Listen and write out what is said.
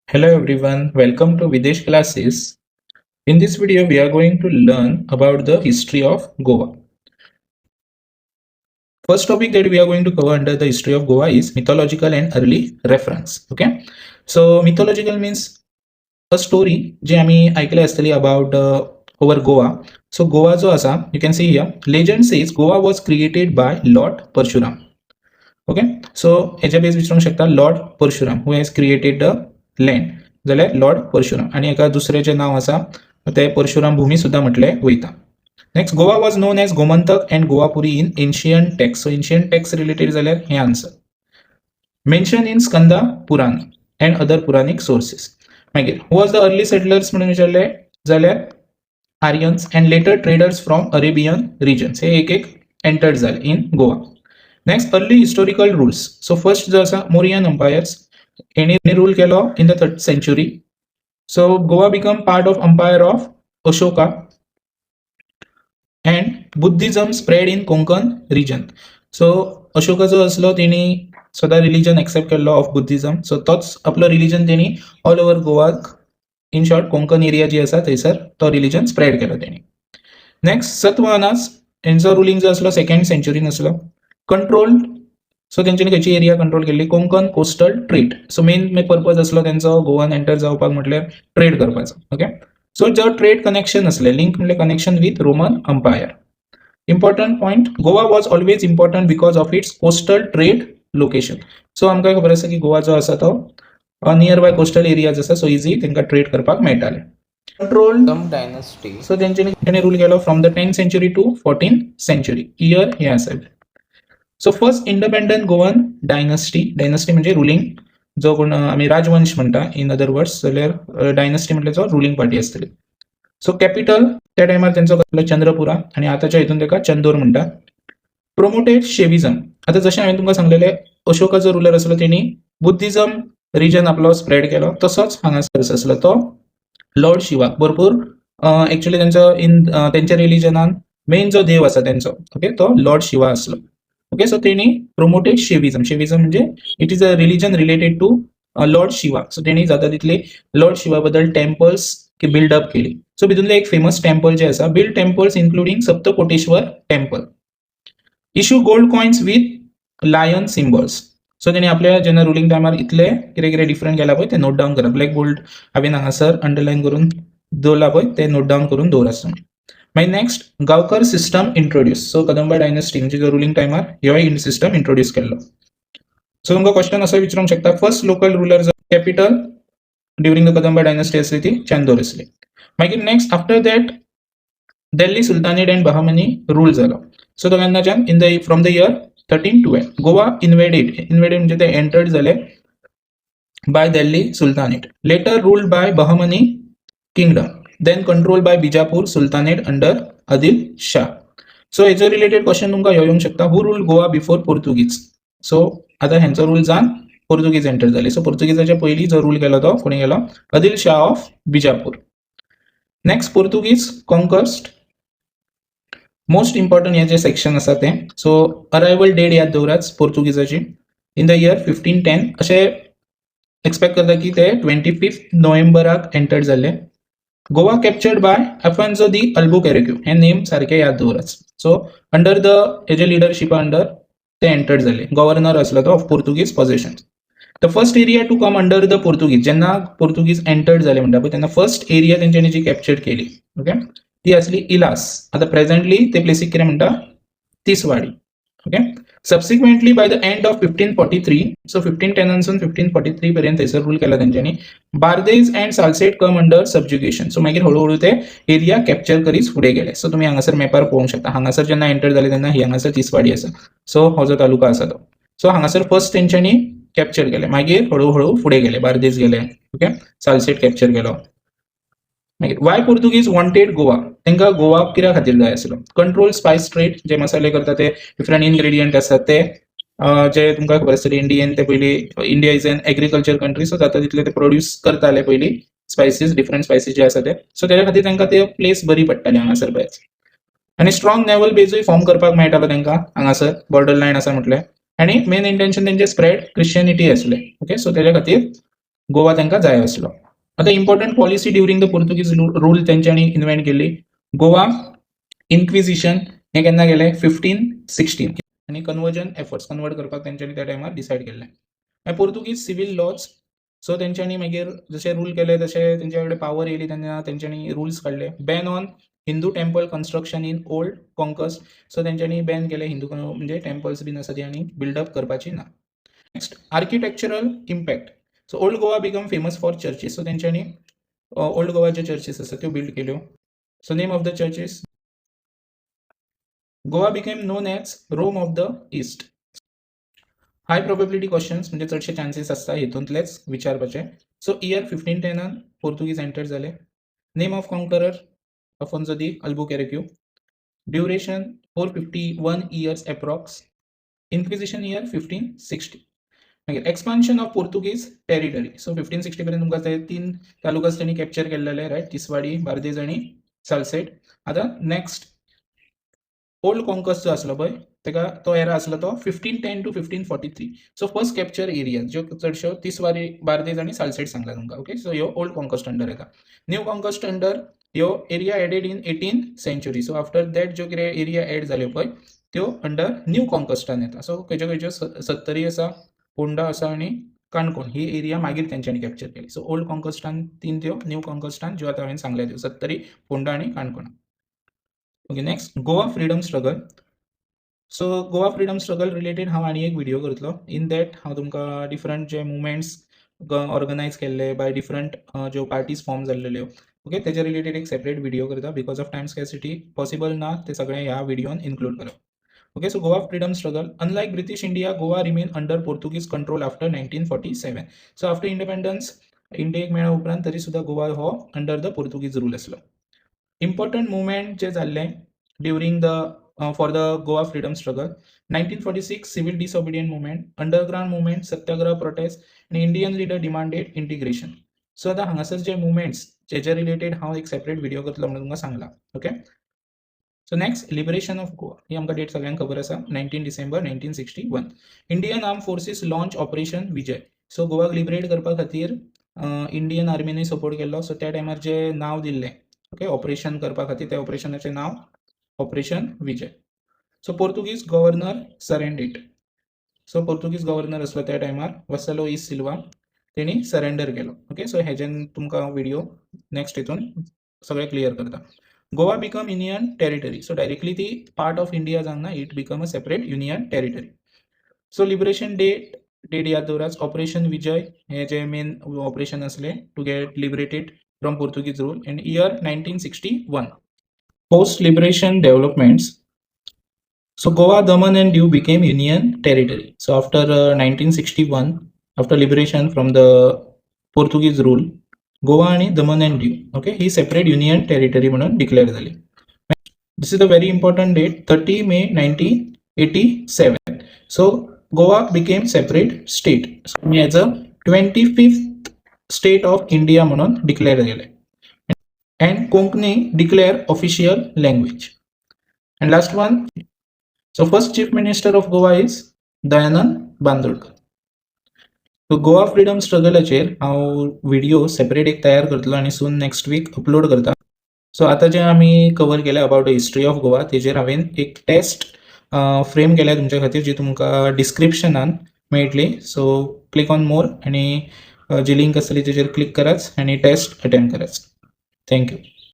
Hello everyone, welcome to Videsh classes. In this video, we are going to learn about the history of Goa. First topic that we are going to cover under the history of Goa is mythological and early reference. Okay, so mythological means a story जी आमी आयकल्या आसतली about over Goa. So Goa जो आसा, you can see here, legend says Goa was created by Lord Parshuram. Okay, so हेच्या बेस विचारूंक शकता, Lord Parshuram, who has created the land जाल्यार लॉर्ड परशुराम. आनी एका दुसरेचें नांव आसा, तें परशुराम भूमी सुद्दां म्हटलें वयता. Next, Goa was known as Gomantak and Goapuri in ancient text. So ancient text related जाल्यार हें answer. Mention in Skanda Purana and other Puranic sources. मागीर who was the early settlers म्हणून विचारलें जाल्यार Aryans and later traders from Arabian regions हे एक एक entered जाले in Goa. Next, early historical rules. So first जो आसा, मोरियन अंपायर्स, हेणी रूल केलो in the third century. So Goa become part of empire of Ashoka and Buddhism spread in Konkan region. So Ashoka जो असलो, तेणी स्वता religion accept केल्लो of Buddhism. So तोच आपलो रिलिजन तेणी ऑल ओवर गोवाक, इन शॉर्ट कोंकण एरिया जी आसा थंयसर तो रिलिजन स्प्रेड केलो तेणी. नेक्स्ट, सतवाहनास, हेंचो रुलींग जो आसलो सेकंड सेंचुरीन आसलो. कंट्रोल, सो तेंच्यांनी खंयची एरिया कंट्रोल केल्ली? Konkan coastal trade. So main purpose आसलो तेंचो गोवान एंटर जावपाक म्हटल्यार ट्रेड करपाचो. ओके, सो जो ट्रेड कनेक्शन आसलें, लिंक म्हणल्यार connection with Roman Empire. Important point, Goa was always important because of its coastal trade location. So आमकां खबर आसा की गोवा जो आसा तो नियर बाय कोस्टल एरियाज आसा, सो इजी तांकां ट्रेड करपाक मेळटालें. Control Some dynasty. सो तेंच्यांनी तेणी रूल केलो from the 10th century to 14th century. Year हे आसा. So first independent Goan dynasty. Dynasty म्हणजे रुलींग जो कोण आमी राजवंश म्हणटा इन अदर वर्ड्स, जाल्यार डायनस्टी म्हटल्यार जो रुलींग पार्टी आसतली. सो कॅपिटल त्या टायमार तेंचो कसलो? चंद्रपुरा. आनी आतांच्या हितून तेका चंदोर म्हणटा. प्रोमोटेड शेविझम. आतां जशें हांवें तुमकां सांगलेलें, अशोका जो रुलर आसलो, तेणी बुद्धिझम रिजन आपलो स्प्रेड केलो. तसोच हांगासर आसलो तो लॉर्ड शिवाक भरपूर. एक्चुअली तेंचो इन तेंच्या रिलिजनान मेन जो देव आसा तेंचो, ओके, तो लॉर्ड शिवा आसलो. ओके, सो तेणी प्रोमोटेड शेविझम. शेविझम म्हणजे it is a religion related to Lord Shiva. So तेणी जाता तितली लॉर्ड शिवा बद्दल टेम्पल्स बिल्डअप केली. सो भितूनले एक फेमस टेम्पल जे आसा, build temples including Saptakoteshwar temple, issue gold coins with lion symbols. So तेणी आपल्या जेन्ना रुलींग टायमार इतले कितें कितें डिफरंट केला पळय, ते नोट डावन करा. ब्लॅक बोल्ड हांवें हांगासर अंडरलायन करून दवरला पळय, ते नोट डावन करून दवरात तुमी. मागीर next, Gaonkar system introduce. So Kadamba dynasty म्हणजे जो रुलींग टायमार ह्योय सिस्टम इंट्रोड्यूस केल्लो. सो तुमकां क्वेश्चन असो विचारूंक शकता, first local ruler, capital during the Kadamba dynasty आसली ती चांदोर आसली. मागीर next, after that Delhi Sultanate and Bahmani rule जालो. सो तो केन्नाच्यान? In the from the year 1312 Goa invaded. Invaded म्हणजे ते एंटर्ड जाले by Delhi Sultanate, later ruled by Bahmani kingdom, then control by Bijapur Sultanate under Adil Shah. So हेचो related question तुमकां ह्यो येवंक शकता, who rule Goa before Portuguese? So आतां हेंचो रूल जावन पोर्तुगीज एंटर जाले. सो पोर्तुगीजाच्या पयलीं जो रूल केलो तो कोणी केलो? Adil Shah of Bijapur. Next, Portuguese conquest. Most important हे जे सेक्शन आसा तें. सो अरायवल डेट याद दवरात पोर्तुगीजाची, in the year 1510. अशें एक्सपेक्ट करता की ते 25 नोव्हेंबराक एंटर्ड जाल्ले. Goa captured by Afonso de Albuquerque. हे नेम सारकें याद दवरात. सो अंडर the हेजे लिडरशिपा अंडर ते एंटर्ड जाले. गव्हर्नर आसलो तो of Portuguese possession. The first area to come under the Portuguese, जेन्ना पोर्तुगीज एंटर्ड जाले म्हणटा पळय, तेन्ना फर्स्ट एरिया तेंच्यांनी जी कॅप्चर्ड केली, ओके, ती आसली इलास. आतां प्रेझेंटली ते प्लेसीक कितें म्हणटा? Tiswadi. Okay, subsequently by the end of 1543, so 1510नासून 1543 पर्यंत थंयसर रूल केला तेंच्यांनी. Bardez and Salcete come under subjugation. So मागीर हळूहळू ते एरिया कॅप्चर करीत फुडें गेले. सो तुमी हांगासर मॅपार पळोवंक शकता, हांगासर जेन्ना एंटर जाले तेन्ना ही हांगासर तिसवाडी आसा. सो हो जो तालुका आसा तो, सो हांगासर फर्स्ट तेंच्यांनी कॅप्चर केले. मागीर हळूहळू फुडें गेले, बार्देज गेले, ओके, सालसेट कॅप्चर केलो. मागीर why Portuguese wanted Goa? तांकां गोवा कित्या खातीर जाय आसलो? Control spice trade. जे मसाले करता ते डिफरंट इनग्रेडियंट आसात ते, जे तुमकां खबर आसतली, इंडियन ते पयलीं, India is an agriculture country, so जाता तितले ते प्रोड्यूस करताले पयलीं स्पायसीस, डिफरंट स्पायसीस जे आसा ते. सो तेज्या खातीर तांकां ते प्लेस बरी पडटाली हांगासर पळय. आनी स्ट्रॉंग नेवल बेजूय फॉर्म करपाक मेळटालो तांकां हांगासर, बॉर्डर लायन आसा म्हटलें. आनी मेन इंटेन्शन तेंचे स्प्रेड क्रिश्चियनिटी आसलें. ओके, सो तेज्या खातीर. गोवा तांकां जाय आसलो. आतां important policy during the Portuguese rule तेंच्यांनी इन्व्हेंट केल्ली, गोवा इन्क्विजिशन. हें केन्ना केलें? 1516. आनी कन्वर्जन एफर्ट्स, कन्वर्ट करपाक तेंच्यांनी त्या टायमार डिसायड केल्लें. मागीर पोर्तुगीज सिवील लॉज. सो तेंच्यांनी मागीर जशें रूल केले तशें तेंच्या कडेन पावर येयली तेन्ना तेंच्यांनी रुल्स काडले. Ban on Hindu temple construction in old conquest. So तेंच्यांनी बॅन केले, हिंदू म्हणजे टेम्पल्स बीन आसा ती आनी बिल्डअप करपाची ना. Next, architectural impact. So Old Goa become famous for churches. So तेंच्यांनी ओल्ड गोवाचे चर्चीस आसा त्यो बिल्ड केल्यो. So name of the churches. Goa became known as Rome of the East. High probability questions, म्हणजे चडशे चान्सीस आसता हितूंतलेच विचारपाचे. सो इयर 1510आन पोर्तुगीज enter जाले. Name of conqueror, Afonso de Albuquerque. Duration, 451 years approx. Inquisition year, 1560. मागीर expansion of Portuguese territory. So 1560 पर्यंत तुमकां ते तीन तालुकास त्यांनी कॅप्चर केलेले, रायट? तिसवाडी, बार्देज आनी सालसेट. आतां नेक्स्ट ओल्ड कॉन्क्वेस्ट जो आसलो पळय, तेका तो एरा आसलो तो 1510 to 1543. So first capture area ज्यो चडश्यो तिसवाडी, बार्देज आनी सालसेट सांगला तुमकां. ओके, सो ह्यो ओल्ड कॉन्क्वेस्ट अंडर येता. न्यू कॉन्क्वेस्ट अंडर ह्यो area added in 18 century. So after that ज्यो कितें एरिया एड जाल्यो पळय, त्यो अंडर न्यू कॉन्क्वेस्टान येता. सो खंयच्यो खंयच्यो? सत्तरी आसा, फोंडा आसा आनी काणकोण. ही एरिया मागीर तेंच्यांनी कॅप्चर केली. सो ओल्ड कॉन्क्वेस्टान तीन त्यो, न्यू कॉन्क्वेस्टान ज्यो आतां हांवें सांगल्या त्यो, सत्तरी, फोंडा आनी Canacona. Okay, next, Goa freedom struggle. So Goa freedom struggle related हांव आनी एक व्हिडियो करतलो. इन that हांव तुमकां डिफरंट जे मुवमेंट्स ऑर्गनायज केल्ले बाय डिफरंट ज्यो पार्टीज फॉर्म जाल्लेल्यो, ओके, तेज्या रिलेटेड एक सेपरेट व्हिडियो करता. Because of time scarcity possible ना ते सगळें ह्या व्हिडियोन इन्क्लूड करप. Okay, so Goa freedom struggle. Unlike British India, Goa remain under Portuguese control after 1947. So after independence, इंडियेक मेळ्ळ्या उपरांत तरी सुद्दां गोवा हो अंडर the Portuguese rule आसलो. इम्पॉर्टंट मुवमेंट जे जाल्लें during the for the Goa freedom struggle, 1946 civil disobedient movement, underground movement, satyagraha protest आनी Indian leader demanded integration. So आतां हांगासर जे मुवमेंट्स जेजे रिलेटेड हांव एक सेपरेट व्हिडियो करतलो म्हणून तुमकां सांगलां. Okay, so next, liberation of Goa. ही आमकां डेट सगळ्यांक खबर आसा, 19 December 1961. Indian Armed Forces launch Operation Vijay. So गोवाक लिबरेट करपा खातीर इंडियन आर्मीनूय सपोर्ट केल्लो. सो त्या टायमार जे नांव दिल्लें, ओके, ऑपरेशन करपा खातीर, त्या ऑपरेशनाचें नांव operation Vijay. So Portuguese governor surrendered. So Portuguese governor आसलो त्या टायमार वसलो इ सिल्वा, तेणी सरेंडर केलो. ओके, सो हेजेन तुमकां व्हिडियो नेक्स्ट हितून सगळें क्लियर करता. Goa become union territory. So directly ती पार्ट ऑफ इंडिया जावंक ना, it become a separate union territory. So liberation date याद दवरात. ऑपरेशन विजय हे जे मेन ऑपरेशन असले to get liberated from Portuguese rule, and year 1961. Post liberation developments. So Goa, Daman and Diu became union territory. So after 1961, after liberation from the Portuguese rule, Goa आणि दमन and Diu, okay, he separate union territory म्हणून declare झाली. This is a very important date, 30 May 1987. So Goa became separate state as a 25th state of India म्हणून declare केले and Konkani declare official language. And last one, so first Chief Minister of Goa is Dayanand Bandodkar. So Goa freedom स्ट्रगलाचेर हांव video separate एक तयार करतलो आनी सून next week upload करता. So आतां जें आमी कवर केलें about the history of Goa, तेजेर हांवें एक टेस्ट फ्रेम केल्या तुमच्या खातीर, जी तुमकां डिस्क्रिप्शनान मेळटली. सो क्लिक ऑन मोर आनी जी लिंक आसतली तेजेर क्लिक करात आनी टेस्ट अटेम्प्ट करात. Thank you.